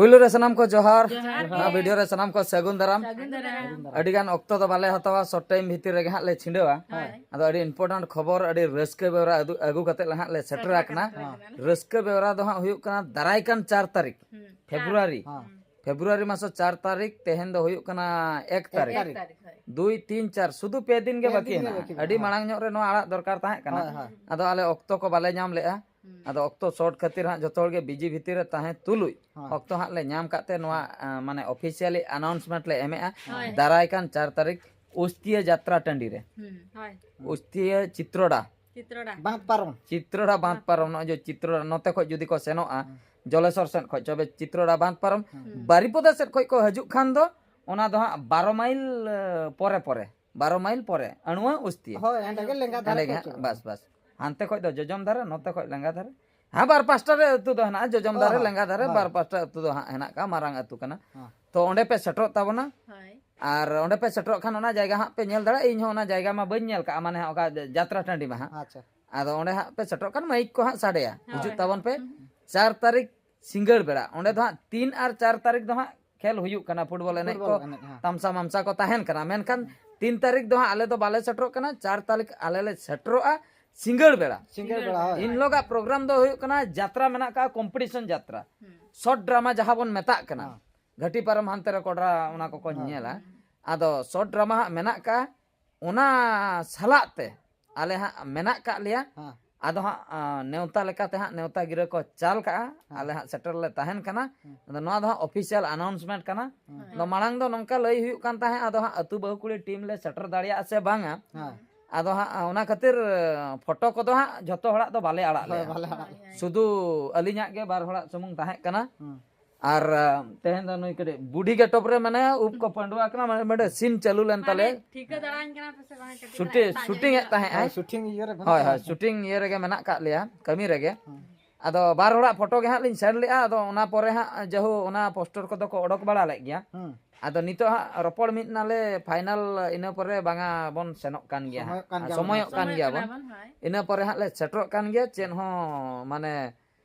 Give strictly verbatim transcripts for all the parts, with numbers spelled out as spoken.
ᱯᱩᱭᱞᱩ ᱨᱮ ᱥᱟᱱᱟᱢ ᱠᱚ ᱡᱚᱦᱟᱨ᱾ ᱡᱚᱦᱟᱨ ᱜᱮ᱾ ᱱᱚᱣᱟ ᱵᱷᱤᱰᱤᱭᱳ ᱨᱮ ᱥᱟᱱᱟᱢ ᱠᱚ ᱥᱟᱹᱜᱩᱱ ᱫᱟᱨᱟᱢ᱾ ᱥᱟᱹᱜᱩᱱ ᱫᱟᱨᱟᱢ᱾ ᱟᱹᱰᱤ ᱜᱟᱱ ᱚᱠᱛᱚ ᱫᱚ ᱵᱟᱞᱮ ᱦᱟᱛᱟᱣᱟ, ᱥᱚᱨᱴ ᱴᱟᱭᱤᱢ ᱵᱷᱤᱛᱤᱨ ᱨᱮᱜᱮ ᱦᱟᱸᱜ ᱞᱮ ᱪᱷᱤᱰᱟᱹᱣᱟ᱾ ᱦᱳᱭ᱾ ᱟᱫᱚ ᱟᱹᱰᱤ ᱤᱢᱯᱚᱨᱴᱮᱱᱴ ᱠᱷᱚᱵᱚᱨ, ᱟᱹᱰᱤ ᱨᱟᱹᱥᱠᱟᱹ ᱵᱮᱣᱨᱟ ᱟᱹᱫᱩ-, ᱟᱹᱜᱩ ᱠᱟᱛᱮ ᱞᱮ ᱦᱟᱸᱜ ᱞᱮ ᱥᱮᱴᱮᱨ ᱥᱮᱴᱮᱨ ᱟᱠᱟᱱᱟ᱾ ᱟᱠᱟᱱᱟ᱾ ᱦᱳᱭ᱾ ᱨᱟᱹᱥᱠᱟᱹ ᱵᱮᱣᱨᱟ ᱫᱚ ᱦᱟᱸᱜ ᱦᱩᱭᱩᱜ ᱠᱟᱱᱟ ᱫᱟᱨᱟᱭ ᱠᱟᱱ ᱪᱟᱨ ᱛᱟᱹᱨᱤᱠᱷ, ᱦᱩᱸ᱾ ᱯᱷᱮᱵᱽᱨᱩᱣᱟᱨᱤ᱾ ᱦᱮᱸ᱾ ᱯᱷᱮᱵᱽᱨᱩᱣᱟᱨᱤ ᱢᱟᱥ ᱪᱟᱨ ᱛᱟᱹᱨᱤᱠᱷ, ᱛᱮᱦᱮᱧ ᱫᱚ ᱦᱩᱭᱩᱜ ᱠᱟᱱᱟ ᱮᱠ ᱛᱟᱹᱨᱤᱠᱷ᱾ ᱮᱠ ᱛᱟᱹᱨᱤᱠᱷ, ᱦᱳᱭ᱾ ᱫᱩᱭ, ᱛᱤᱱ, ᱪᱟᱨ, ᱥᱩᱫᱷᱩ ᱯᱮ ᱫᱤᱱ ᱜᱮ ᱯᱮ ᱵᱟᱹᱠᱤ ᱫᱤᱱ ᱜᱮ ᱦᱮᱱᱟᱜᱼᱟ᱾ ᱵᱟᱹᱠᱤ ᱟᱹᱰᱤ ᱢᱮᱱᱟᱜᱼᱟ᱾ ᱢᱟᱲᱟᱝ ᱧᱚᱜ ᱨᱮ ᱱᱚᱣᱟ ᱟᱲᱟᱜ ᱫᱚᱨᱠᱟᱨ ᱛᱟᱦᱮᱸ ᱠᱟᱱᱟ᱾ ᱦᱳᱭ, ᱦᱳᱭ᱾ ᱟᱫᱚ ᱟᱞᱮ ᱚᱠᱛᱚ ᱠᱚ ᱵᱟᱞᱮ ᱧᱟᱢ ᱞᱮᱜᱼᱟ᱾ ᱦᱩᱸ᱾ ᱟᱫᱚ ᱚᱠᱛᱚ ᱥᱚᱨᱴ ᱠᱷᱟᱹᱛᱤᱨ ᱦᱟᱸᱜ ᱡᱚᱛᱚ ᱦᱚᱲ ᱜᱮ ᱵᱤᱡᱤ ᱵᱷᱤᱛᱤᱨ ᱨᱮ ᱛᱟᱦᱮᱸ ᱛᱩᱞᱩᱡ ᱦᱳᱭ᱾ ᱚᱠᱛᱚ ᱦᱟᱸᱜ ᱞᱮ ᱧᱟᱢ ᱠᱟᱜ ᱛᱮ ᱱᱚᱣᱟ, ᱦᱩᱸ᱾ ᱟᱸ, ᱢᱟᱱᱮ ᱚᱯᱷᱤᱥᱤᱭᱟᱞᱤ ᱟᱱᱟᱣᱩᱱᱥᱢᱮᱱᱴ ᱞᱮ ᱮᱢᱮᱜᱼᱟ᱾ ᱦᱳᱭ᱾ ᱫᱟᱨᱟᱭ ᱠᱟᱱ ᱪᱟᱨ ᱛᱟᱹᱨᱤᱠᱷ ᱩᱥᱛᱤᱭᱟᱹ ᱡᱟᱛᱨᱟ ᱴᱟᱺᱰᱤ ᱨᱮ᱾ ᱦᱩᱸ, ᱦᱳᱭ᱾ ᱩᱥᱛᱤᱭᱟᱹ ᱪᱤᱛᱨᱚᱰᱟ᱾ ᱪᱤᱛᱨᱚᱰᱟ᱾ ᱵᱟᱸᱫᱽ ᱯᱟᱨᱚᱢ᱾ ᱪᱤᱛᱨᱚᱰᱟ ᱵᱟᱸᱫᱽ ᱯᱟᱨᱚᱢ, ᱱᱚᱜᱼᱚᱭ ᱡᱮ ᱪᱤᱛᱨᱚᱰᱟ ᱱᱚᱛᱮ ᱠᱷᱚᱡ ᱡᱩᱫᱤ ᱠᱚ ᱥᱮᱱᱚᱜᱼᱟ, ᱦᱩᱸ᱾ ᱡᱚᱞᱮᱥᱚᱨ ᱥᱮᱫ ᱠᱷᱚᱡ, ᱛᱚᱵᱮ ᱪᱤᱛᱨᱚᱰᱟ ᱵᱟᱸᱫᱽ ᱯᱟᱨᱚᱢ, ᱦᱩᱸ᱾ ᱵᱟᱨᱤᱯᱚᱫᱟ ᱥᱮᱫ ᱠᱷᱚᱡ ᱠᱚ ᱦᱤᱡᱩᱜ ᱠᱷᱟᱱ ᱫᱚ ᱚᱱᱟ ᱫᱚ ᱦᱟᱸᱜ ᱵᱟᱨᱚ ᱢᱟᱭᱤᱞ, ᱮ, ᱯᱚᱨᱮ ᱯᱚᱨᱮ᱾ ᱵᱟᱨᱚ ᱢᱟᱭᱤᱞ ᱯᱚᱨᱮ, ᱟᱹᱬᱩᱣᱟᱹ ᱩᱥᱛᱤᱭᱟᱹ᱾ ᱦᱳᱭ, ᱚᱸᱰᱮ ᱜᱮ ᱞᱮᱸᱜᱟ ᱫᱷᱟᱨᱮ ᱚᱸᱰᱮ ᱜᱮ ᱠᱚ ᱦᱟᱸᱜ, ᱟᱹᱪᱩᱨᱚᱜᱼᱟ᱾ ᱵᱟᱥ, ᱵᱟᱥ᱾ ᱦᱟᱱᱛᱮ ᱠᱷᱚᱡ ᱫᱚ ᱡᱚᱡᱚᱢ ᱫᱷᱟᱨᱮ, ᱱᱚᱛᱮ ᱠᱷᱚᱡ ᱞᱮᱸᱜᱟ ᱫᱷᱟᱨᱮ᱾ ᱦᱮᱸ, ᱵᱟᱨ ᱯᱟᱥᱴᱟ ᱨᱮ ᱟᱹᱛᱩ ᱫᱚ ᱦᱮᱱᱟᱜᱼᱟ, ᱡᱚᱡᱚᱢ ᱦᱳᱭ, ᱫᱷᱟᱨᱮ, ᱦᱳᱭ, ᱞᱮᱸᱜᱟ ᱫᱷᱟᱨᱮ, ᱦᱳᱭ᱾ ᱵᱟᱨ ᱯᱟᱥᱴᱟ ᱟᱹᱛᱩ ᱫᱚ ᱦᱟᱸᱜ ᱦᱮᱱᱟᱜ ᱠᱟᱜᱼᱟ, ᱢᱟᱨᱟᱝ ᱟᱹᱛᱩ ᱠᱟᱱᱟ᱾ ᱦᱮᱸ᱾ ᱛᱚ, ᱚᱸᱰᱮ ᱯᱮ ᱥᱮᱴᱮᱨᱚᱜ ᱛᱟᱵᱚᱱᱟ᱾ ᱦᱳᱭ᱾ ᱟᱨ ᱚᱸᱰᱮ ᱯᱮ ᱥᱮᱴᱮᱨᱚᱜ ᱠᱷᱟᱱ ᱚᱱᱟ ᱡᱟᱭᱜᱟ ᱦᱟᱸᱜ ᱯᱮ ᱧᱮᱞ ᱫᱟᱲᱮᱭᱟᱜᱼᱟ᱾ ᱤᱧ ᱦᱚᱸ ᱚᱱᱟ ᱡᱟᱭᱜᱟ ᱢᱟ ᱵᱟᱹᱧ ᱧᱮᱞ ᱠᱟᱜᱼᱟ, ᱢᱟᱱᱮ ᱦᱟᱸᱜ ᱚᱠᱟ ᱡᱟᱛᱨᱟ ᱴᱟᱺᱰᱤ ᱢᱟ ᱦᱟᱸᱜ᱾ ᱟᱪᱪᱷᱟ᱾ ᱟᱫᱚ ᱚᱸᱰᱮ ᱦᱟᱸᱜ ᱯᱮ ᱥᱮᱴᱮᱨᱚᱜ ᱠᱷᱟᱱ ᱢᱟᱭᱤᱠ ᱠᱚ ᱦᱟᱸᱜ ᱥᱟᱰᱮᱭᱟ᱾ ᱦᱳᱭ᱾ ᱦᱤᱡᱩᱜ ᱛᱟᱵᱚᱱ ᱯᱮ᱾ ᱦᱩᱸ᱾ ᱪᱟᱨ ᱛᱟᱹᱨᱤᱠᱷ ᱥᱤᱸᱜᱟᱹᱲ ᱵᱮᱲᱟ᱾ ᱚᱸᱰᱮ ᱫᱚ ᱦᱟᱸᱜ ᱛᱤᱱ ᱟᱨ ᱪᱟᱨ ᱛᱟᱹᱨᱤᱠᱷ ᱫᱚ ᱦᱟᱸᱜ ᱠᱷᱮᱞ ᱦᱩᱭᱩᱜ ᱠᱟᱱᱟ, ᱯᱷᱩᱴᱵᱚᱞ ᱮᱱᱮᱡ ᱯᱷᱩᱴᱵᱚᱞ ᱠᱚ, ᱮᱱᱮᱡ, ᱦᱮᱸ᱾ ᱛᱟᱢᱥᱟ ᱢᱟᱢᱥᱟ ᱠᱚ ᱛᱟᱦᱮᱱ ᱠᱟᱱᱟ, ᱢᱮᱱᱠᱷᱟᱱ ᱦᱮᱸ᱾ ᱛᱤᱱ ᱛᱟᱹᱨᱤᱠᱷ ᱫᱚ ᱦᱟᱸᱜ ᱟᱞᱮ ᱫᱚ ᱵᱟᱞᱮ ᱥᱮᱴᱮᱨᱚᱜ ᱠᱟᱱᱟ, ᱪᱟᱨ ᱛᱟᱹᱨᱤᱠᱷ ᱟᱞᱮ ᱞᱮ ᱥᱮᱴᱮᱨᱚᱜᱼᱟ ᱥᱤᱸᱜᱟᱹᱲ ᱵᱮᱲᱟ᱾ ᱥᱤᱸᱜᱟᱹᱲ ᱵᱮᱲᱟ, ᱦᱳᱭ᱾ ᱤᱱ ᱦᱤᱞᱳᱜᱟᱜ ᱯᱨᱳᱜᱨᱟᱢ ᱫᱚ ᱦᱩᱭᱩᱜ ᱠᱟᱱᱟ ᱡᱟᱛᱨᱟ ᱢᱮᱱᱟᱜ ᱠᱟᱜᱼᱟ, ᱠᱚᱢᱯᱤᱴᱤᱥᱚᱱ ᱡᱟᱛᱨᱟ, ᱦᱩᱸ᱾ ᱥᱚᱨᱴ ᱰᱨᱟᱢᱟ ᱡᱟᱦᱟᱸ ᱵᱚᱱ ᱢᱮᱛᱟᱜ ᱠᱟᱱᱟ, ᱦᱮᱸ᱾ ᱜᱷᱟᱹᱴᱤ ᱯᱟᱨᱚᱢ ᱦᱟᱱᱛᱮ ᱨᱮ ᱠᱚᱰᱨᱟ ᱚᱱᱟ ᱠᱚᱠᱚ ᱦᱮᱸ᱾ ᱧᱮᱞᱟ᱾ ᱦᱩᱸ᱾ ᱟᱫᱚ ᱥᱚᱨᱴ ᱰᱨᱟᱢᱟ ᱦᱟᱸᱜ ᱢᱮᱱᱟᱜ ᱠᱟᱜᱼᱟ, ᱚᱱᱟ ᱥᱟᱞᱟᱜ ᱛᱮ ᱟᱞᱮ ᱦᱟᱸᱜ ᱢᱮᱱᱟᱜ ᱠᱟᱜ ᱞᱮᱭᱟ᱾ ᱦᱮᱸ᱾ ᱟᱫᱚ ᱦᱟᱸᱜ, ᱟ, ᱱᱮᱣᱛᱟ ᱞᱮᱠᱟᱛᱮ ᱦᱟᱸᱜ ᱱᱮᱣᱛᱟ ᱜᱤᱨᱟᱹ ᱠᱚ ᱪᱟᱞ ᱠᱟᱜᱼᱟ᱾ ᱦᱮᱸ᱾ ᱟᱞᱮ ᱦᱟᱸᱜ ᱥᱮᱴᱮᱨ ᱞᱮ ᱛᱟᱦᱮᱱ ᱠᱟᱱᱟ᱾ ᱦᱮᱸ᱾ ᱟᱫᱚ ᱱᱚᱣᱟ ᱫᱚ ᱦᱟᱸᱜ ᱚᱯᱷᱤᱥᱤᱭᱟᱞ ᱟᱱᱟᱣᱩᱱᱥᱢᱮᱱᱴ ᱠᱟᱱᱟ᱾ ᱦᱮᱸ᱾ ᱟᱫᱚ ᱢᱟᱲᱟᱝ ᱫᱚ ᱱᱚᱝᱠᱟ ᱞᱟᱹᱭ ᱦᱩᱭᱩᱜ ᱠᱟᱱ ᱛᱟᱦᱮᱸᱫ, ᱟᱫᱚ ᱦᱟᱸᱜ ᱟᱹᱛᱩ ᱵᱟᱹᱦᱩ ᱠᱩᱲᱤ ᱴᱤᱢ ᱞᱮ ᱥᱮᱴᱮᱨ ᱫᱟᱲᱮᱭᱟᱜᱼᱟ ᱥᱮ ᱵᱟᱝᱟ᱾ ᱦᱮᱸ᱾ ᱟᱫᱚ ᱦᱟᱸᱜ ᱚᱱᱟ ᱠᱷᱟᱹᱛᱤᱨ, ᱯᱷᱳᱴᱳ ᱠᱚᱫᱚ ᱦᱟᱸᱜ ᱡᱷᱚᱛᱚ ᱦᱚᱲᱟᱜ ᱫᱚ ᱵᱟᱞᱮ ᱟᱲᱟᱜ ᱦᱳᱭ, ᱞᱮᱜᱼᱟ᱾ ᱵᱟᱞᱮ ᱟᱲᱟᱜ ᱞᱮᱜᱼᱟ᱾ ᱥᱩᱫᱷᱩ ᱟᱹᱞᱤᱧᱟᱜ ᱜᱮ ᱵᱟᱨ ᱦᱚᱲᱟᱜ ᱥᱩᱢᱩᱝ ᱛᱟᱦᱮᱸ ᱠᱟᱱᱟ᱾ ᱦᱮᱸ᱾ ᱟᱨ, ᱟ, ᱛᱮᱦᱮᱧ ᱫᱚ ᱱᱩᱭ ᱠᱟᱹᱴᱤᱡ ᱵᱩᱰᱷᱤ ᱜᱮᱴᱚᱯ ᱨᱮ ᱢᱟᱱᱮ ᱩᱵ ᱠᱚ ᱯᱟᱺᱰᱩᱣᱟ ᱠᱟᱱᱟ, ᱢᱟᱱᱮ ᱢᱤᱫᱴᱮᱡ ᱥᱤᱱ ᱪᱟᱹᱞᱩ ᱞᱮᱱ ᱛᱟᱞᱮ᱾ ᱢᱟᱱᱮ ᱴᱷᱤᱠᱟᱹ ᱫᱟᱲᱟᱧ ᱠᱟᱱᱟ ᱯᱮ ᱥᱮ ᱵᱟᱝ? ᱠᱟᱹᱴᱤᱡ ᱥᱩᱴᱤ-, ᱫᱟᱜ ᱧᱚᱜ ᱥᱩᱴᱤᱝ ᱮᱫ ᱠᱟᱱᱟ᱾ ᱛᱟᱦᱮᱸᱜ ᱟᱭ᱾ ᱦᱳᱭ, ᱥᱩᱴᱤᱝ ᱤᱭᱟᱹ ᱨᱮ ᱢᱮᱱᱟᱜ ᱦᱳᱭ, ᱦᱳᱭ, ᱠᱟᱜ ᱞᱮᱭᱟ᱾ ᱥᱩᱴᱤᱝ ᱤᱭᱟᱹ ᱨᱮᱜᱮ ᱢᱮᱱᱟᱜ ᱠᱟᱜ ᱞᱮᱭᱟ, ᱠᱟᱹᱢᱤ ᱨᱮᱜᱮ᱾ ᱦᱩᱸ᱾ ᱟᱫᱚ ᱵᱟᱨ ᱦᱚᱲᱟᱜ ᱯᱷᱳᱴᱳ ᱜᱮ ᱦᱟᱸᱜ ᱞᱤᱧ ᱥᱮᱱᱰ ᱞᱮᱜᱼᱟ, ᱟᱫᱚ ᱚᱱᱟ ᱯᱚᱨᱮ ᱦᱟᱸᱜ ᱡᱟᱹᱦᱩ ᱚᱱᱟ ᱯᱳᱥᱴᱟᱨ ᱠᱚᱫᱚ ᱠᱚ ᱚᱰᱚᱠ ᱵᱟᱲᱟ ᱞᱮᱫ ᱜᱮᱭᱟ᱾ ᱦᱩᱸ᱾ ᱟᱫᱚ ᱱᱤᱛᱚᱜ ᱦᱟᱸᱜ ᱨᱚᱯᱚᱲ ᱢᱤᱫ ᱱᱟᱞᱮ ᱯᱷᱟᱭᱱᱟᱞ, ᱤᱱᱟᱹ ᱯᱚᱨᱮ ᱵᱟᱝᱟ ᱵᱚᱱ ᱥᱮᱱᱚᱜ ᱠᱟᱱ ᱜᱮᱭᱟ ᱦᱟᱸᱜ᱾ ᱥᱚᱢᱚᱭᱚᱜ ᱠᱟᱱ ᱜᱮᱭᱟ ᱵᱚᱱ᱾ ᱥᱚᱢᱚᱭᱚᱜ ᱠᱟᱱ ᱜᱮᱭᱟ ᱵᱚᱱ᱾ ᱥᱚᱢᱚᱭᱚᱜ ᱠᱟᱱᱟ ᱵᱚᱱ, ᱦᱳᱭ᱾ ᱤᱱᱟᱹ ᱯᱚᱨᱮ ᱦᱟᱸᱜ ᱞᱮ ᱥᱮᱴᱮᱨᱚᱜ ᱠᱟᱱ ᱜᱮᱭᱟ, ᱪᱮᱫ ᱦᱚᱸ ᱢᱟᱱᱮ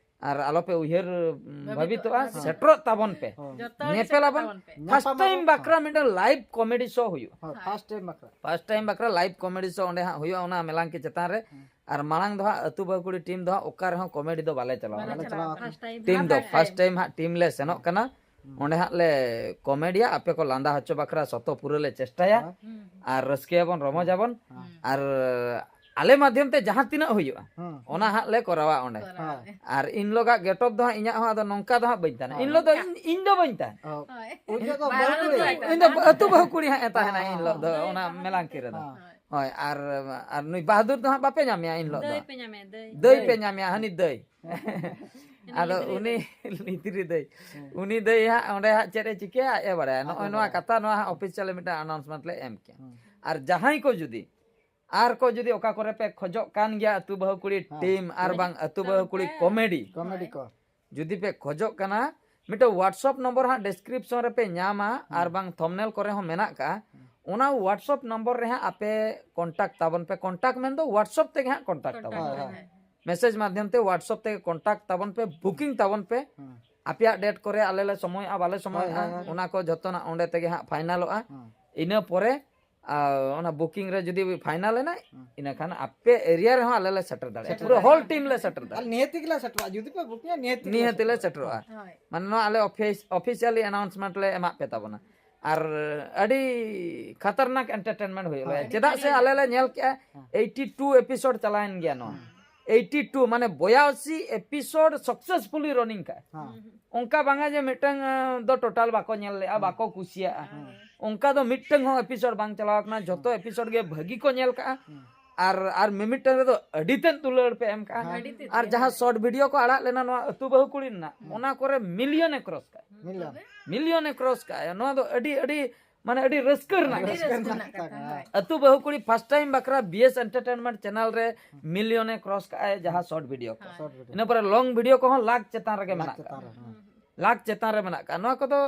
ᱟᱨ ᱟᱞᱚᱯᱮ ᱩᱭᱦᱟᱹᱨ ᱩᱢ, ᱵᱷᱟᱹᱵᱤᱛᱚᱜᱼᱟ᱾ ᱵᱷᱟᱹᱵᱤᱛᱚᱜᱼᱟ᱾ ᱥᱮᱴᱮᱨᱚᱜ ᱛᱟᱵᱚᱱ ᱯᱮ᱾ ᱦᱳᱭ᱾ ᱡᱚᱛᱚ ᱦᱚᱲ ᱧᱮᱯᱮᱞ ᱥᱮᱴᱮᱨ ᱟᱵᱚᱱ᱾ ᱛᱟᱵᱚᱱ ᱯᱮ᱾ ᱯᱷᱟᱥᱴ ᱧᱟᱯᱟᱢ ᱴᱟᱭᱤᱢ ᱟᱵᱚᱱ᱾ ᱵᱟᱠᱷᱨᱟ ᱢᱤᱫᱴᱟᱝ ᱞᱟᱭᱤᱵᱷ ᱠᱚᱢᱮᱰᱤ ᱥᱳ ᱦᱩᱭᱩᱜᱼᱟ᱾ ᱦᱳᱭ, ᱯᱷᱟᱥᱴ ᱴᱟᱭᱤᱢ ᱵᱟᱠᱷᱨᱟ᱾ ᱯᱷᱟᱥᱴ ᱴᱟᱭᱤᱢ ᱵᱟᱠᱷᱨᱟ ᱞᱟᱭᱤᱵᱷ ᱠᱚᱢᱮᱰᱤ ᱥᱳ ᱚᱸᱰᱮ ᱦᱟᱸᱜ ᱦᱩᱭᱩᱜᱼᱟ ᱚᱱᱟ ᱢᱮᱞᱟᱝᱠᱤ ᱪᱮᱛᱟᱱ ᱨᱮ᱾ ᱦᱩᱸ᱾ ᱟᱨ ᱢᱟᱲᱟᱝ ᱫᱚ ᱦᱟᱸᱜ ᱟᱹᱛᱩ ᱵᱟᱹᱦᱩ ᱠᱩᱲᱤ ᱴᱤᱢ ᱫᱚ ᱦᱟᱸᱜ ᱚᱠᱟ ᱨᱮᱦᱚᱸ ᱠᱚᱢᱮᱰᱤ ᱫᱚ ᱵᱟᱞᱮ ᱪᱟᱞᱟᱣᱟ᱾ ᱵᱟᱞᱮ ᱪᱟᱞᱟᱣᱟ᱾ ᱯᱷᱟᱥᱴ ᱴᱟᱭᱤᱢ ᱴᱤᱢ ᱫᱚ ᱯᱷᱟᱥᱴ ᱴᱟᱭᱤᱢ ᱦᱟᱸᱜ ᱴᱤᱢ ᱞᱮ ᱥᱮᱱᱚᱜ ᱠᱟᱱᱟ᱾ ᱦᱩᱸ᱾ ᱚᱸᱰᱮ ᱦᱟᱸᱜ ᱞᱮ ᱠᱚᱢᱮᱰᱤᱭᱟ, ᱟᱯᱮ ᱠᱚ ᱞᱟᱸᱫᱟ ᱦᱚᱪᱚ ᱵᱟᱠᱷᱨᱟ ᱥᱚᱛᱚ ᱯᱩᱨᱟᱹ ᱞᱮ ᱪᱮᱥᱴᱟᱭᱟ᱾ ᱦᱳᱭ᱾ ᱦᱩᱸ᱾ ᱟᱨ ᱨᱟᱹᱥᱠᱟᱹᱭᱟᱵᱚᱱ, ᱨᱚᱢᱚᱡᱟᱵᱚᱱ᱾ ᱦᱩᱸ᱾ ᱟᱨ ᱟᱞᱮ ᱢᱟᱫᱽᱫᱷᱚᱢ ᱛᱮ ᱡᱟᱦᱟᱸ ᱛᱤᱱᱟᱹᱜ ᱦᱩᱭᱩᱜᱼᱟ, ᱦᱩᱸ᱾ ᱚᱱᱟ ᱦᱟᱸᱜ ᱞᱮ ᱠᱚᱨᱟᱣᱟ ᱚᱸᱰᱮ᱾ ᱠᱚᱨᱟᱣᱟ᱾ ᱦᱳᱭ᱾ ᱟᱨ ᱤᱱ ᱦᱤᱞᱳᱜᱟᱜ ᱜᱮᱴᱚᱯ ᱫᱚ ᱦᱟᱸᱜ ᱤᱧᱟᱹᱜ ᱦᱚᱸ ᱟᱫᱚ ᱱᱚᱝᱠᱟ ᱫᱚ ᱦᱟᱸᱜ ᱵᱟᱹᱧ ᱛᱟᱦᱮᱱᱟ᱾ ᱦᱳᱭ᱾ ᱤᱱ ᱦᱤᱞᱳᱜ ᱫᱚ ᱤᱧ, ᱤᱧ ᱫᱚ ᱵᱟᱹᱧ ᱛᱟᱦᱮᱱᱟ᱾ ᱚ᱾ ᱦᱳᱭ᱾ ᱩᱱ ᱡᱚᱦᱚᱜ ᱫᱚ ᱵᱟᱹᱦᱩ ᱵᱟᱹᱦᱩ ᱠᱩᱲᱤ᱾ ᱫᱚ ᱤᱧ ᱫᱚ ᱟᱹᱛᱩ ᱵᱟᱹᱦᱩ ᱠᱩᱲᱤ ᱦᱟᱸᱜ ᱮ ᱛᱟᱦᱮᱱᱟ ᱦᱮᱸ, ᱤᱱ ᱦᱤᱞᱳᱜ ᱫᱚ, ᱦᱮᱸ᱾ ᱚᱱᱟ ᱢᱮᱞᱟᱝᱠᱤ ᱨᱮᱫᱚ᱾ ᱦᱳᱭ᱾ ᱦᱳᱭ, ᱟᱨ, ᱟᱨ ᱱᱩᱭ ᱵᱟᱦᱟᱫᱩᱨ ᱫᱚ ᱦᱟᱸᱜ ᱵᱟᱯᱮ ᱧᱟᱢᱮᱭᱟ ᱤᱱ ᱦᱤᱞᱳᱜ ᱫᱚ ᱫᱟᱹᱭ ᱦᱟᱸᱜ᱾ ᱯᱮ ᱧᱟᱢᱮᱭᱟ, ᱫᱟᱹᱭ᱾ ᱫᱟᱹᱭ ᱯᱮ ᱫᱟᱹᱭ᱾ ᱧᱟᱢᱮᱭᱟ, ᱦᱟᱹᱱᱤ ᱫᱟᱹᱭ᱾ ᱦᱮᱸ᱾ ᱟᱫᱚ ᱞᱤᱛᱨᱤ ᱩᱱᱤ ᱫᱟᱹᱭ᱾ ᱞᱤᱛᱨᱤ ᱫᱟᱹᱭ᱾ ᱦᱮᱸ᱾ ᱩᱱᱤ ᱫᱟᱹᱭ ᱦᱟᱸᱜ ᱚᱸᱰᱮ ᱦᱟᱸᱜ ᱪᱮᱫ ᱮ ᱪᱤᱠᱟᱹᱭᱟ, ᱟᱡ ᱮ ᱵᱟᱲᱟᱭᱟ᱾ ᱟᱡ ᱮ ᱱᱚᱜᱼᱚᱭ ᱱᱚᱣᱟ ᱵᱟᱲᱟᱭᱟ᱾ ᱠᱟᱛᱷᱟ, ᱱᱚᱣᱟ ᱦᱟᱸᱜ ᱚᱯᱷᱤᱥᱤᱭᱟᱞ ᱢᱤᱫᱴᱟᱝ ᱟᱱᱟᱣᱩᱱᱥᱢᱮᱱᱴ ᱞᱮ ᱮᱢ ᱠᱮᱭᱟ᱾ ᱦᱮᱸ᱾ ᱟᱨ ᱡᱟᱦᱟᱸᱭ ᱠᱚ ᱡᱩᱫᱤ, ᱟᱨ ᱠᱚ ᱡᱩᱫᱤ ᱚᱠᱟ ᱠᱚᱨᱮ ᱯᱮ ᱠᱷᱚᱡᱚᱜ ᱠᱟᱱ ᱜᱮᱭᱟ ᱟᱹᱛᱩ ᱵᱟᱹᱦᱩ ᱠᱩᱲᱤ ᱦᱮᱸ᱾ ᱴᱤᱢ ᱟᱨ ᱵᱟᱝ ᱟᱹᱛᱩ ᱵᱟᱹᱦᱩ ᱠᱩᱲᱤ ᱦᱮᱸ᱾ ᱠᱚᱢᱮᱰᱤ, ᱠᱚᱢᱮᱰᱤ ᱠᱚ᱾ ᱡᱩᱫᱤ ᱯᱮ ᱠᱷᱚᱡᱚᱜ ᱠᱟᱱᱟ, ᱢᱤᱫᱴᱟᱝ WhatsApp ᱱᱚᱢᱵᱚᱨ ᱦᱟᱸᱜ ᱰᱤᱥᱠᱨᱤᱯᱥᱚᱱ ᱨᱮᱯᱮ ᱧᱟᱢᱟ, ᱦᱩᱸ᱾ ᱟᱨ ᱵᱟᱝ ᱛᱷᱚᱢᱵᱽᱱᱮᱞ ᱠᱚᱨᱮ ᱦᱚᱸ ᱢᱮᱱᱟᱜ ᱠᱟᱜᱼᱟ᱾ ᱦᱩᱸ᱾ ᱚᱱᱟ WhatsApp ᱱᱚᱢᱵᱚᱨ ᱨᱮ ᱦᱟᱸᱜ ᱟᱯᱮ ᱠᱚᱱᱴᱟᱠᱴ ᱛᱟᱵᱚᱱ ᱯᱮ᱾ ᱠᱚᱱᱴᱟᱠᱴ ᱢᱮᱱᱫᱚ WhatsApp ᱛᱮᱜᱮ ᱦᱟᱸᱜ ᱠᱚᱱᱴᱟᱠᱴ ᱛᱟᱵᱚᱱ ᱯᱮ᱾ ᱦᱳᱭ, ᱦᱳᱭ᱾ ᱢᱮᱥᱮᱡᱽ ᱢᱟᱫᱽᱫᱷᱚᱢ ᱛᱮ WhatsApp ᱛᱮᱜᱮ ᱠᱚᱱᱴᱟᱠᱴ ᱛᱟᱵᱚᱱ ᱯᱮ, ᱵᱩᱠᱤᱝ ᱛᱟᱵᱚᱱ ᱯᱮ᱾ ᱦᱩᱸ᱾ ᱟᱯᱮᱭᱟᱜ ᱰᱮᱴ ᱠᱚᱨᱮ ᱟᱞᱮ ᱞᱮ ᱥᱚᱢᱚᱭᱚᱜᱼᱟ, ᱵᱟᱞᱮ ᱥᱚᱢᱚᱭᱚᱜᱼᱟ, ᱦᱳᱭ, ᱦᱳᱭ, ᱦᱳᱭ᱾ ᱚᱱᱟ ᱠᱚ ᱡᱷᱚᱛᱚᱱᱟᱜ ᱚᱸᱰᱮ ᱛᱮᱜᱮ ᱦᱟᱸᱜ ᱯᱷᱟᱭᱱᱟᱞᱚᱜᱼᱟ᱾ ᱦᱩᱸ᱾ ᱤᱱᱟᱹ ᱯᱚᱨᱮ, ᱟᱨ ᱚᱱᱟ ᱵᱩᱠᱤᱝ ᱨᱮ ᱡᱩᱫᱤ ᱯᱷᱟᱭᱱᱟᱞ ᱮᱱᱟ, ᱦᱩᱸ᱾ ᱤᱱᱟᱹᱠᱷᱟᱱ ᱟᱯᱮ ᱮᱨᱤᱭᱟ ᱨᱮᱦᱚᱸ ᱟᱞᱮ ᱞᱮ ᱥᱮᱴᱮᱨ ᱫᱟᱲᱮᱭᱟᱜᱼᱟ᱾ ᱥᱮᱴᱮᱨ ᱯᱩᱨᱟᱹ ᱫᱟᱲᱮᱭᱟᱜᱼᱟ᱾ ᱦᱳᱞ ᱴᱤᱢ ᱞᱮ ᱥᱮᱴᱮᱨ ᱟᱨ ᱫᱟᱲᱮᱭᱟᱜᱼᱟ᱾ ᱱᱤᱦᱟᱹᱛᱤ ᱜᱮᱞᱮ ᱥᱮᱴᱮᱨᱚᱜᱼᱟ᱾ ᱡᱩᱫᱤ ᱯᱮ ᱵᱩᱠᱤᱝᱟ, ᱱᱤᱦᱟᱹᱛᱤ ᱜᱮᱞᱮ ᱱᱤᱦᱟᱹᱛᱤ ᱞᱮ ᱥᱮᱴᱮᱨᱚᱜᱼᱟ᱾ ᱥᱮᱴᱮᱨᱚᱜᱼᱟ᱾ ᱦᱳᱭ᱾ ᱢᱟᱱᱮ ᱱᱚᱣᱟ ᱟᱞᱮ ᱚᱯᱷᱤᱥ-, ᱚᱯᱷᱤᱥᱤᱭᱟᱞᱤ ᱟᱱᱟᱣᱩᱱᱥᱢᱮᱱᱴ ᱞᱮ ᱮᱢᱟᱜ ᱯᱮ ᱛᱟᱵᱚᱱᱟ᱾ ᱟᱨ ᱟᱹᱰᱤ ᱠᱷᱟᱛᱟᱨᱱᱟᱠ ᱮᱱᱴᱟᱨᱴᱮᱱᱢᱮᱱᱴ ᱦᱩᱭᱩᱜᱼᱟ᱾ ᱦᱳᱭ᱾ ᱪᱮᱫᱟᱜ ᱥᱮ ᱟᱞᱮ ᱞᱮ ᱧᱮᱞ ᱠᱮᱜᱼᱟ, ᱦᱮᱸ᱾ ᱮᱭᱤᱴᱤ ᱴᱩ ᱮᱯᱤᱥᱳᱰ ᱪᱟᱞᱟᱣᱮᱱ ᱜᱮᱭᱟ ᱱᱚᱣᱟ᱾ ᱦᱮᱸ᱾ ᱮᱭᱤᱴᱤ ᱴᱩ, ᱢᱟᱱᱮ ᱵᱚᱭᱟᱥᱤ ᱮᱯᱤᱥᱳᱰ ᱥᱟᱠᱥᱮᱥᱯᱷᱩᱞᱤ ᱨᱟᱱᱤᱝ ᱠᱟᱜᱼᱟ᱾ ᱦᱮᱸ᱾ ᱚᱱᱠᱟ ᱵᱟᱝᱟ ᱡᱮ ᱢᱤᱫᱴᱟᱝ, ᱟᱸ, ᱫᱚ ᱴᱳᱴᱟᱞ ᱵᱟᱠᱚ ᱧᱮᱞ ᱞᱮᱜᱼᱟ, ᱦᱮᱸ᱾ ᱵᱟᱠᱚ ᱠᱩᱥᱤᱭᱟᱜᱼᱟ᱾ ᱦᱮᱸ᱾ ᱚᱱᱠᱟ ᱫᱚ ᱢᱤᱫᱴᱟᱝ ᱦᱚᱸ ᱮᱯᱤᱥᱳᱰ ᱵᱟᱝ ᱪᱟᱞᱟᱣ ᱠᱟᱱᱟ, ᱡᱷᱚᱛᱚ ᱦᱮᱸ᱾ ᱮᱯᱤᱥᱳᱰ ᱜᱮ ᱵᱷᱟᱹᱜᱤ ᱠᱚ ᱧᱮᱞ ᱠᱟᱜᱼᱟ᱾ ᱦᱮᱸ᱾ ᱟᱨ, ᱟᱨ ᱢᱤᱢᱤᱫᱴᱟᱝ ᱨᱮᱫᱚ ᱟᱹᱰᱤ ᱛᱮᱫ ᱫᱩᱞᱟᱹᱲ ᱯᱮ ᱮᱢ ᱠᱟᱜᱼᱟ᱾ ᱦᱮᱸ᱾ ᱟᱹᱰᱤ ᱛᱮᱫ ᱟᱨ ᱜᱮ᱾ ᱡᱟᱦᱟᱸ ᱥᱚᱨᱴ ᱵᱷᱤᱰᱤᱭᱳ ᱠᱚ ᱟᱲᱟᱜ ᱞᱮᱱᱟ ᱱᱚᱣᱟ ᱟᱹᱛᱩ ᱵᱟᱹᱦᱩ ᱠᱩᱲᱤ ᱨᱮᱱᱟᱜ, ᱦᱮᱸ᱾ ᱚᱱᱟ ᱠᱚᱨᱮ ᱢᱤᱞᱤᱭᱚᱱ ᱮ ᱠᱨᱚᱥ ᱠᱟᱜᱼᱟ᱾ ᱢᱤᱞᱤᱭᱚᱱ᱾ ᱛᱚᱵᱮ? ᱢᱤᱞᱤᱭᱚᱱ ᱮ ᱠᱨᱚᱥ ᱠᱟᱜᱼᱟ᱾ ᱱᱚᱣᱟ ᱫᱚ ᱟᱹᱰᱤ, ᱟᱹᱰᱤ, ᱢᱟᱱᱮ ᱟᱹᱰᱤ ᱨᱟᱹᱥᱠᱟᱹ ᱨᱮᱱᱟᱜ ᱟᱹᱰᱤ ᱠᱟᱛᱷᱟ᱾ ᱨᱟᱹᱥᱠᱟᱹ ᱨᱮᱱᱟᱜ ᱠᱟᱛᱷᱟ ᱠᱟᱱᱟ᱾ ᱦᱳᱭ᱾ ᱟᱹᱛᱩ ᱵᱟᱹᱦᱩ ᱠᱩᱲᱤ ᱯᱷᱟᱥᱴ ᱴᱟᱭᱤᱢ ᱵᱟᱠᱷᱨᱟ ᱵᱤ ᱮᱥ ᱮᱱᱴᱟᱨᱴᱮᱱᱢᱮᱱᱴ ᱪᱮᱱᱮᱞ ᱨᱮ ᱦᱩᱸ᱾ ᱢᱤᱞᱤᱭᱚᱱ ᱮ ᱠᱨᱚᱥ ᱠᱟᱜᱼᱟ ᱡᱟᱦᱟᱸ ᱦᱩᱸ᱾ ᱥᱚᱨᱴ ᱵᱷᱤᱰᱤᱭᱳ ᱠᱚ᱾ ᱦᱳᱭ᱾ Short video. ᱤᱱᱟᱹ ᱯᱚᱨᱮ ᱞᱚᱝ ᱵᱷᱤᱰᱤᱭᱳ ᱠᱚᱦᱚᱸ ᱞᱟᱠᱷ ᱪᱮᱛᱟᱱ ᱨᱮᱜᱮ ᱞᱟᱠᱷ ᱢᱮᱱᱟᱜ ᱪᱮᱛᱟᱱ ᱠᱟᱜᱼᱟ᱾ ᱨᱮ, ᱦᱮᱸ᱾ ᱞᱟᱠᱷ ᱪᱮᱛᱟᱱ ᱨᱮ ᱢᱮᱱᱟᱜ ᱠᱟᱜᱼᱟ᱾ ᱱᱚᱣᱟ ᱠᱚᱫᱚ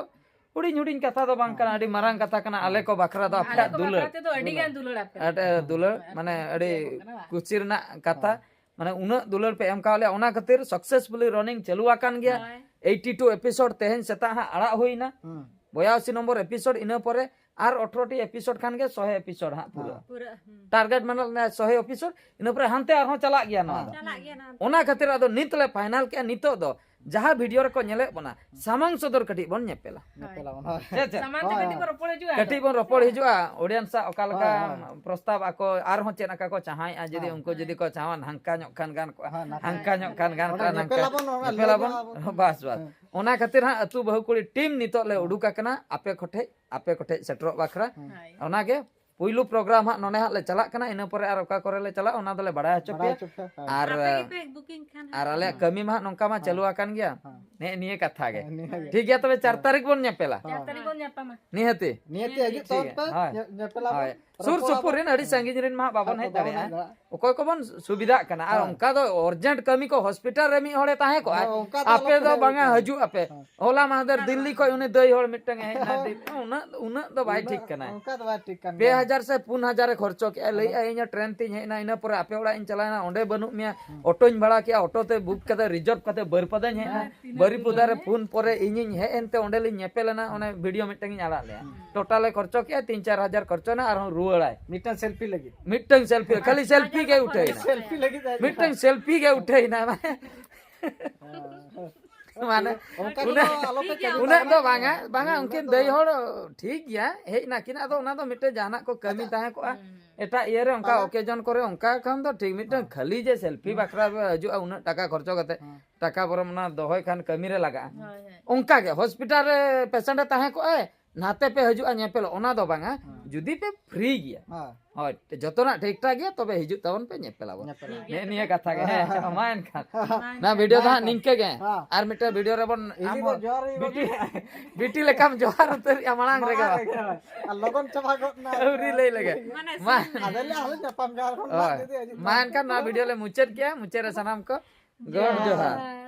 ᱦᱩᱰᱤᱧ ᱦᱩᱰᱤᱧ ᱠᱟᱛᱷᱟ ᱫᱚ ᱵᱟᱝ ᱠᱟᱱᱟ, ᱦᱮᱸ᱾ ᱟᱹᱰᱤ ᱢᱟᱨᱟᱝ ᱠᱟᱛᱷᱟ ᱠᱟᱱᱟ᱾ ᱟᱞᱮ ᱠᱚ ᱵᱟᱠᱷᱨᱟ ᱫᱚ ᱟᱞᱮ ᱟᱯᱮᱭᱟᱜ ᱠᱚ ᱫᱩᱞᱟᱹᱲ᱾ ᱵᱟᱠᱷᱨᱟ ᱛᱮᱫᱚ ᱟᱹᱰᱤ ᱜᱟᱱ ᱫᱩᱞᱟᱹᱲ ᱟᱯᱮ ᱟᱹᱰᱤ ᱠᱟᱱᱟ᱾ ᱫᱩᱞᱟᱹᱲ, ᱦᱮᱸ, ᱢᱟᱱᱮ ᱟᱹᱰᱤ ᱠᱩᱥᱤ ᱮᱢᱚᱜ ᱠᱟᱱᱟ ᱵᱟᱝ? ᱠᱩᱥᱤ ᱨᱮᱱᱟᱜ ᱠᱟᱛᱷᱟ᱾ ᱦᱮᱸ᱾ ᱢᱟᱱᱮ ᱩᱱᱟᱹᱜ ᱫᱩᱞᱟᱹᱲ ᱯᱮ ᱮᱢ ᱠᱟᱣ ᱞᱮᱭᱟ, ᱚᱱᱟ ᱠᱷᱟᱹᱛᱤᱨ successfully running ᱪᱟᱹᱞᱩ ᱟᱠᱟᱱ ᱜᱮᱭᱟ᱾ ᱦᱳᱭ᱾ Eighty two episode ᱛᱮᱦᱮᱧ ᱥᱮᱛᱟᱜ ᱦᱟᱸᱜ ᱟᱲᱟᱜ ᱦᱩᱭᱱᱟ, ᱦᱩᱸ᱾ ᱵᱚᱭᱟᱥᱤ ᱱᱚᱢᱵᱚᱨ episode, ᱤᱱᱟᱹ ᱯᱚᱨᱮ ᱟᱨ ᱟᱴᱷᱨᱚ ᱴᱤ episode ᱠᱷᱟᱱ ᱜᱮ ᱥᱚᱦᱮ episode ᱦᱟᱸᱜ ᱯᱩᱨᱟᱹ᱾ ᱯᱩᱨᱟᱹ ᱦᱩᱸ᱾ Target ᱢᱟᱱᱮ ᱥᱚᱦᱮ episode, ᱤᱱᱟᱹ ᱯᱚᱨᱮ ᱦᱟᱱᱛᱮ ᱟᱨᱦᱚᱸ ᱪᱟᱞᱟᱜ ᱜᱮᱭᱟ ᱱᱚᱣᱟ ᱫᱚ᱾ ᱪᱟᱞᱟᱜ ᱜᱮᱭᱟ ᱱᱚᱣᱟ᱾ ᱚᱱᱟ ᱠᱷᱟᱹᱛᱤᱨ ᱟᱫᱚ ᱱᱤᱛ ᱞᱮ final ᱠᱮᱜᱼᱟ᱾ ᱱᱤᱛᱚᱜ ᱫᱚ ᱡᱟᱦᱟᱸ video ᱨᱮᱠᱚ ᱧᱮᱞᱮᱫ ᱵᱚᱱᱟ, ᱥᱟᱢᱟᱝ ᱥᱚᱫᱚᱨ ᱠᱟᱹᱴᱤᱡ ᱵᱚᱱ ᱧᱮᱯᱮᱞᱟ᱾ ᱧᱮᱯᱮᱞᱟᱵᱚᱱ, ᱦᱳᱭ᱾ ᱪᱮᱫ ᱪᱮᱫ? ᱥᱟᱢᱟᱝ ᱛᱮ ᱦᱳᱭ, ᱠᱟᱹᱴᱤᱡ ᱵᱚᱱ ᱦᱳᱭ᱾ ᱨᱚᱯᱚᱲ ᱦᱤᱡᱩᱜᱼᱟ᱾ ᱠᱟᱹᱴᱤᱡ ᱵᱚᱱ ᱨᱚᱯᱚᱲ ᱦᱤᱡᱩᱜᱼᱟ, audience ᱟᱜ ᱚᱠᱟ ᱞᱮᱠᱟ ᱦᱳᱭ, ᱦᱳᱭ᱾ ᱯᱨᱚᱥᱛᱟᱵ ᱟᱠᱚ, ᱟᱨᱦᱚᱸ ᱪᱮᱫ ᱟᱠᱟ ᱠᱚ ᱪᱟᱦᱟᱣᱮᱫᱼᱟ, ᱡᱩᱫᱤ ᱦᱳᱭ᱾ ᱩᱱᱠᱩ ᱡᱩᱫᱤ ᱠᱚ ᱪᱟᱦᱟᱣᱟ ᱦᱟᱱᱠᱟ ᱧᱚᱜ ᱠᱷᱟᱱ ᱜᱟᱱ ᱠᱚᱜᱼᱟ, ᱦᱳᱭ, ᱱᱟᱯᱟᱭ᱾ ᱦᱟᱱᱠᱟ ᱧᱚᱜ ᱠᱷᱟᱱ ᱜᱟᱱ ᱚᱸᱰᱮ ᱠᱚᱜᱼᱟ, ᱧᱮᱯᱮᱞ ᱱᱟᱝᱠᱟ ᱟᱵᱚᱱ, ᱚᱱᱟ ᱧᱮᱯᱮᱞ ᱞᱟᱹᱭ ᱟᱵᱚᱱ᱾ ᱧᱚᱜ ᱟᱵᱚᱱ᱾ ᱵᱟᱥ ᱵᱟᱥ᱾ ᱦᱮᱸ᱾ ᱚᱱᱟ ᱠᱷᱟᱹᱛᱤᱨ ᱦᱟᱸᱜ ᱟᱹᱛᱩ ᱵᱟᱹᱦᱩ ᱠᱩᱲᱤ team ᱱᱤᱛᱚᱜ ᱞᱮ ᱦᱳᱭ᱾ ᱩᱰᱩᱠ ᱟᱠᱟᱱᱟ ᱟᱯᱮ ᱠᱚᱴᱷᱮᱡ, ᱟᱯᱮ ᱠᱚᱴᱷᱮᱡ ᱥᱮᱴᱮᱨᱚᱜ ᱵᱟᱠᱷᱨᱟ᱾ ᱦᱳᱭ᱾ ᱚᱱᱟᱜᱮ ᱯᱩᱭᱞᱩ program ᱦᱟᱸᱜ ᱱᱚᱰᱮ ᱦᱟᱸᱜ ᱞᱮ ᱪᱟᱞᱟᱜ ᱠᱟᱱᱟ, ᱤᱱᱟᱹ ᱯᱚᱨᱮ ᱟᱨ ᱚᱠᱟ ᱠᱚᱨᱮ ᱞᱮ ᱪᱟᱞᱟᱜᱼᱟ ᱚᱱᱟ ᱫᱚᱞᱮ ᱵᱟᱲᱟᱭ ᱦᱚᱪᱚ ᱵᱟᱲᱟᱭ ᱯᱮᱭᱟ᱾ ᱦᱚᱪᱚ ᱯᱮ, ᱦᱳᱭ᱾ ᱟᱨ ᱟᱯᱮ ᱜᱮᱯᱮ booking ᱠᱷᱟᱱ ᱟᱨ ᱦᱟᱸᱜ᱾ ᱟᱞᱮᱭᱟᱜ ᱦᱮᱸ᱾ ᱠᱟᱹᱢᱤ ᱢᱟ ᱦᱟᱸᱜ ᱱᱚᱝᱠᱟ ᱢᱟ ᱦᱮᱸ᱾ ᱪᱟᱹᱞᱩ ᱟᱠᱟᱱ ᱜᱮᱭᱟ᱾ ᱦᱮᱸ, ᱱᱤᱭᱟᱹ ᱱᱮᱜᱼᱮ ᱱᱤᱭᱟᱹ ᱠᱟᱛᱷᱟ ᱜᱮ᱾ ᱦᱮᱸ, ᱱᱤᱭᱟᱹ ᱜᱮ᱾ ᱴᱷᱤᱠ ᱜᱮᱭᱟ, ᱛᱚᱵᱮ ᱪᱟᱨ ᱛᱟᱹᱨᱤᱠᱷ ᱵᱚᱱ ᱧᱮᱯᱮᱞᱟ᱾ ᱪᱟᱨ ᱛᱟᱹᱨᱤᱠᱷ ᱵᱚᱱ ᱧᱟᱯᱟᱢᱟ᱾ ᱱᱤᱦᱟᱹᱛᱤ᱾ ᱱᱤᱭᱟᱹᱛᱮ ᱦᱤᱡᱩᱜ ᱴᱷᱤᱠ ᱛᱟᱵᱚᱱ ᱜᱮᱭᱟ, ᱯᱮ, ᱦᱳᱭ᱾ ᱧᱮ-, ᱧᱮᱯᱮᱞᱟ ᱦᱳᱭ᱾ ᱵᱚᱱ, ᱥᱩᱨ ᱨᱚᱯᱚᱲᱟ ᱥᱩᱯᱩᱨ ᱵᱚᱱ᱾ ᱨᱮᱱ ᱟᱹᱰᱤ ᱥᱟᱺᱜᱤᱧ ᱨᱮᱱ ᱢᱟ ᱵᱟᱵᱚᱱ ᱦᱮᱸ, ᱦᱮᱡ ᱵᱟᱵᱚᱱ ᱫᱟᱲᱮᱭᱟᱜᱼᱟ᱾ ᱦᱮᱡ ᱫᱟᱲᱮᱭᱟᱜᱼᱟ᱾ ᱚᱠᱚᱭ ᱠᱚᱵᱚᱱ ᱥᱩᱵᱤᱫᱷᱟᱜ ᱠᱟᱱᱟ, ᱟᱨ ᱦᱮᱸ᱾ ᱚᱱᱠᱟ ᱫᱚ urgent ᱠᱟᱹᱢᱤ ᱠᱚ hospital ᱨᱮ ᱢᱤᱫ ᱦᱚᱲᱮ ᱛᱟᱦᱮᱸ ᱠᱚᱜᱼᱟ, ᱦᱮᱸ, ᱚᱱᱠᱟ ᱫᱚ ᱟᱯᱮ ᱟᱞᱚᱯᱮ ᱫᱚ ᱞᱟᱹᱭ ᱵᱟᱝᱟ ᱞᱮᱠᱷᱟᱱ᱾ ᱦᱤᱡᱩᱜ ᱟᱯᱮ᱾ ᱦᱮᱸ᱾ ᱦᱚᱞᱟ ᱢᱟᱦᱫᱮᱨ ᱫᱤᱞᱞᱤ ᱠᱷᱚᱡ ᱩᱱᱤ ᱫᱟᱹᱭ ᱦᱚᱲ ᱢᱤᱫᱴᱟᱝ ᱮ ᱦᱮᱡ ᱮᱱᱟ, ᱦᱳᱭ᱾ ᱫᱤᱞᱞᱤ, ᱩᱱᱟᱹᱜ, ᱩᱱᱟᱹᱜ ᱫᱚ ᱵᱟᱭ ᱴᱷᱤᱠ ᱠᱟᱱᱟᱭ᱾ ᱚᱱᱠᱟ ᱫᱚ ᱵᱟᱭ ᱴᱷᱤᱠ ᱠᱟᱱ ᱯᱮ ᱜᱮᱭᱟ᱾ ᱦᱟᱡᱟᱨ ᱥᱮ ᱯᱩᱱ ᱦᱟᱡᱟᱨ ᱮ ᱠᱷᱚᱨᱪᱚ ᱠᱮᱜᱼᱟ, ᱞᱟᱹᱭᱮᱜᱼᱟ ᱤᱧ ᱴᱨᱮᱱ ᱛᱤᱧ ᱦᱮᱡ ᱮᱱᱟ, ᱤᱱᱟᱹ ᱯᱚᱨᱮ ᱟᱯᱮ ᱚᱲᱟᱜ ᱤᱧ ᱪᱟᱞᱟᱣᱮᱱᱟ, ᱚᱸᱰᱮ ᱵᱟᱹᱱᱩᱜ ᱢᱮᱭᱟ, ᱦᱩᱸ᱾ ᱚᱴᱳᱧ ᱵᱷᱟᱲᱟ ᱠᱮᱜᱼᱟ, ᱚᱴᱳ ᱛᱮ book ᱠᱟᱛᱮ reserve ᱠᱟᱛᱮ ᱵᱟᱹᱨᱯᱟᱫᱟᱧ ᱦᱮᱡ ᱮᱱᱟ, ᱦᱮᱸ, ᱛᱤᱱᱟᱹᱜ ᱵᱟᱹᱨᱤᱯᱟᱫᱟ ᱨᱮ ᱫᱩᱨ ᱯᱷᱳᱱ ᱯᱚᱨᱮ ᱤᱧᱤᱧ ᱦᱮᱡ ᱮᱱᱛᱮ ᱚᱸᱰᱮ ᱞᱤᱧ ᱧᱮᱯᱮᱞ ᱮᱱᱟ, ᱚᱱᱮ video ᱢᱤᱫᱴᱟᱝ ᱤᱧ ᱟᱲᱟᱜ ᱞᱮᱜᱼᱟ᱾ ᱦᱩᱸ᱾ Total ᱮ ᱠᱷᱚᱨᱪᱚ ᱠᱮᱜᱼᱟ ᱛᱤᱱ ᱪᱟᱨ ᱦᱟᱡᱟᱨ ᱠᱷᱚᱨᱪᱚ ᱮᱱᱟ, ᱟᱨᱦᱚᱸ ᱨᱩᱣᱟᱹᱲᱟᱭ᱾ ᱢᱤᱫᱴᱟᱝ selfie ᱞᱟᱹᱜᱤᱫ᱾ ᱢᱤᱫᱴᱟᱝ selfie, ᱠᱷᱟᱹᱞᱤ selfie ᱜᱮ ᱩᱴᱷᱟᱹᱭᱮᱱᱟ᱾ Selfie ᱞᱟᱹᱜᱤᱫ ᱟᱡ ᱢᱤᱫᱴᱟᱝ selfie ᱜᱮ ᱩᱴᱷᱟᱹᱭᱮᱱᱟ, ᱢᱟᱱᱮ᱾ ᱢᱟᱱᱮ ᱚᱱᱠᱟ ᱩᱱᱟᱹᱜ, ᱫᱚ ᱟᱞᱚᱯᱮ ᱴᱷᱤᱠ ᱜᱮᱭᱟ, ᱠᱟᱹᱢᱤ ᱩᱱᱟᱹᱜ ᱫᱚ ᱛᱟᱵᱚᱱᱟ᱾ ᱵᱟᱝᱟ, ᱵᱟᱝᱟ, ᱩᱱᱟᱹᱜ ᱩᱱᱠᱤᱱ ᱫᱚ ᱫᱟᱹᱭ ᱵᱟᱝ᱾ ᱦᱚᱲ ᱴᱷᱤᱠ ᱜᱮᱭᱟ, ᱦᱮᱡ ᱱᱟᱠᱤᱱ, ᱟᱫᱚ ᱚᱱᱟ ᱫᱚ ᱢᱤᱫᱴᱮᱱ ᱡᱟᱦᱟᱱᱟᱜ ᱠᱚ ᱠᱟᱹᱢᱤ ᱟᱪᱪᱷᱟ᱾ ᱛᱟᱦᱮᱸ ᱠᱚᱜᱼᱟ, ᱦᱩᱸ᱾ ᱮᱴᱟᱜ ᱤᱭᱟᱹ ᱨᱮ ᱚᱱᱠᱟ ᱛᱟᱦᱞᱮ occasion ᱠᱚᱨᱮ ᱚᱱᱠᱟ ᱠᱷᱟᱱ ᱫᱚ ᱴᱷᱤᱠ, ᱢᱤᱫᱴᱮᱱ ᱦᱮᱸ᱾ ᱠᱷᱟᱹᱞᱤ ᱡᱮ selfie ᱦᱮᱸ᱾ ᱵᱟᱠᱷᱨᱟ ᱦᱤᱡᱩᱜᱼᱟ, ᱩᱱᱟᱹᱜ ᱴᱟᱠᱟ ᱠᱷᱚᱨᱪᱚ ᱠᱟᱛᱮ, ᱦᱮᱸ᱾ ᱴᱟᱠᱟ ᱵᱚᱨᱚᱢ ᱚᱱᱟ ᱫᱚᱦᱚᱭ ᱠᱷᱟᱱ ᱠᱟᱹᱢᱤ ᱨᱮ ᱞᱟᱜᱟᱜᱼᱟ, ᱦᱳᱭ, ᱦᱳᱭ᱾ ᱚᱱᱠᱟ ᱜᱮ hospital ᱨᱮ patient ᱮ ᱛᱟᱦᱮᱸ ᱠᱚᱜᱼᱟᱭ, ᱱᱟᱛᱮ ᱯᱮ ᱦᱤᱡᱩᱜᱼᱟ ᱧᱮᱯᱮᱞᱚᱜ, ᱚᱱᱟ ᱫᱚ ᱵᱟᱝᱟ, ᱦᱮᱸ᱾ᱡᱩᱫᱤ ᱯᱮ free ᱜᱮᱭᱟ, ᱦᱮᱸ᱾ ᱦᱳᱭ, ᱡᱚᱛᱚᱱᱟᱜ ᱴᱷᱤᱠ ᱴᱷᱟᱠ ᱜᱮᱭᱟ, ᱛᱚᱵᱮ ᱦᱤᱡᱩᱜ ᱛᱟᱵᱚᱱ ᱯᱮ, ᱧᱮᱯᱮᱞ ᱟᱵᱚᱱ᱾ ᱧᱮᱯᱮᱞ ᱟᱵᱚᱱ᱾ ᱱᱮᱜᱼᱮ ᱱᱤᱭᱟᱹ ᱠᱟᱛᱷᱟ ᱜᱮ᱾ ᱦᱮᱸ, ᱢᱟ ᱮᱱᱠᱷᱟᱱ᱾ ᱢᱟ ᱱᱟ video ᱫᱚ ᱢᱟ ᱦᱟᱸᱜ ᱮᱱᱠᱷᱟᱱ᱾ ᱱᱤᱝᱠᱟᱹ ᱜᱮ᱾ ᱦᱮᱸ᱾ ᱟᱨ ᱢᱤᱫᱴᱮᱱ video ᱨᱮᱵᱚᱱ ᱤᱫᱤ ᱟᱢ ᱫᱚ ᱦᱚᱸ ᱡᱚᱦᱟᱨ ᱜᱮ ᱵᱤᱴᱤ, ᱜᱚᱢᱠᱮ᱾ ᱵᱤᱴᱤ ᱞᱮᱠᱟᱢ ᱡᱚᱦᱟᱨ ᱩᱛᱟᱹᱨᱮᱜᱼᱟ ᱢᱟᱲᱟᱝ ᱨᱮᱜᱮ᱾ ᱢᱟᱲᱟᱝ ᱨᱮᱜᱮ, ᱦᱳᱭ᱾ ᱟᱨ ᱞᱚᱜᱚᱱ ᱪᱟᱵᱟ ᱜᱚᱫ ᱱᱟ᱾ ᱟᱹᱣᱨᱤ ᱞᱟᱹᱭ ᱞᱮᱜᱮ᱾ ᱢᱟᱱᱮ ᱢᱟ᱾ ᱥᱤᱱ ᱟᱫᱚ ᱞᱮ ᱟᱞᱮ ᱧᱟᱯᱟᱢ ᱡᱟᱦᱟᱸ ᱨᱮᱵᱚᱱ ᱦᱳᱭ᱾ ᱡᱩᱫᱤ ᱦᱤᱡᱩᱜ ᱢᱟ ᱮᱱᱠᱷᱟᱱ ᱱᱚᱣᱟ video ᱞᱮ ᱢᱩᱪᱟᱹᱫ ᱠᱮᱜᱼᱟ᱾ ᱢᱩᱪᱟᱹᱫ ᱨᱮ ᱥᱟᱱᱟᱢ ᱠᱚ ᱜᱚᱰ ᱡᱚᱦᱟᱨ᱾